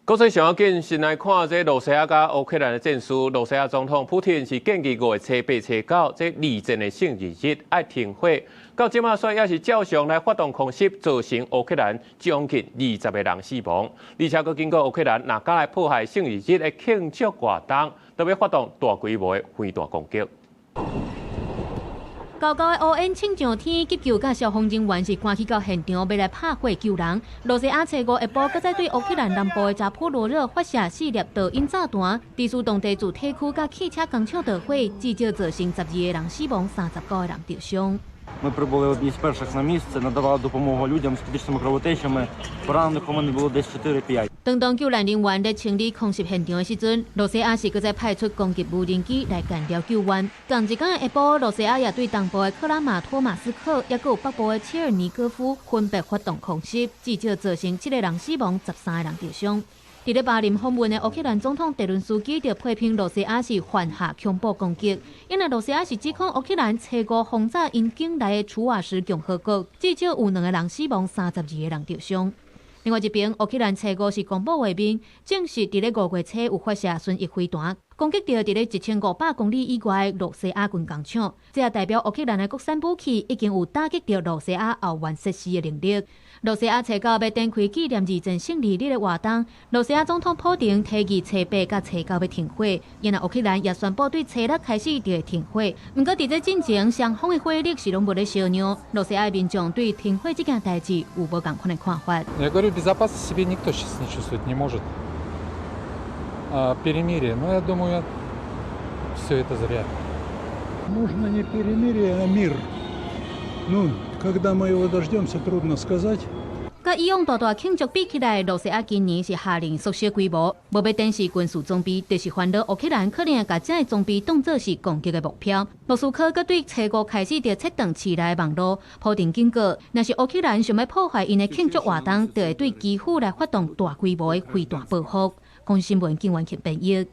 國際上要緊，先來看這羅西亞佮烏克蘭的戰事。羅西亞總統普廷是建議5月初八、初九這二戰的勝利日愛停火，到這馬煞猶是照常來發動空襲，造成烏克蘭將近20個人死亡。而且閣警告烏克蘭，若敢來破壞勝利日的慶祝活動，就欲發動大規模的飛彈攻擊。高高的烏煙衝上天，急救佮消防人員是趕去到現場，欲來拍火救人。羅西亞初五下晡，閣再對烏克蘭南部的扎波羅熱發射四粒導引炸彈，致使當地住宅區佮汽車工廠著火，至少造成12個人死亡，39個人著傷。 Ми прибули одні з перших на місце, надавали допомогу людям з критичними кровотечами. Поранених у мене було десь 4-5. 當當救援人員咧清理空襲現場的時陣，羅西亞是閣再派出攻擊無人機來干擾救援。仝一工的下晡，羅西亞也對東部的克拉馬托馬斯克，抑閣有北部的切爾尼戈夫分別發動空襲，至少造成七個人死亡，13個人著傷。佇咧巴林訪問的烏克蘭總統澤倫斯基就批評羅西亞是犯下恐怖攻擊，因為羅西亞是指控烏克蘭初五轟炸𪜶境內的楚瓦什共和國，至少有兩個人死亡，32個人著傷。另外一邊，烏克蘭初五是公布畫面，證實佇咧5月初有發射巡弋飛彈，攻擊著佇咧1500公里以外的羅西亞軍工廠，這也代表烏克蘭的國產武器已經有打擊著羅西亞後援設施的能力。羅西亞初九欲展開紀念二戰勝利日的活動，羅西亞總統普廷提議初八佮初九欲停火，然後烏克蘭也宣布對初六開始就會停火。毋過佇這進前，雙方的火力是攏無咧相讓，羅西亞民眾對停火這件代誌有無仝款的看法。 Я говорю, безопасности себе никто сейчас не чувствовать не может. А перемирие, ну, я думаю, все это зря. Нужно не перемирие, а мир. Ну, когда мы его дождемся, трудно сказать. 佮以往大大慶祝比起來，羅西亞今年是下令縮小規模，無欲展示軍事裝備，就是煩惱烏克蘭可能會共這个裝備當做是攻擊的目標。莫斯科閣對初五開始就切斷市內網路，普廷警告，若是烏克蘭想欲破壞𪜶的慶祝活動，就會對基輔來發動大規模的飛彈報復。公視新聞，警員編譯。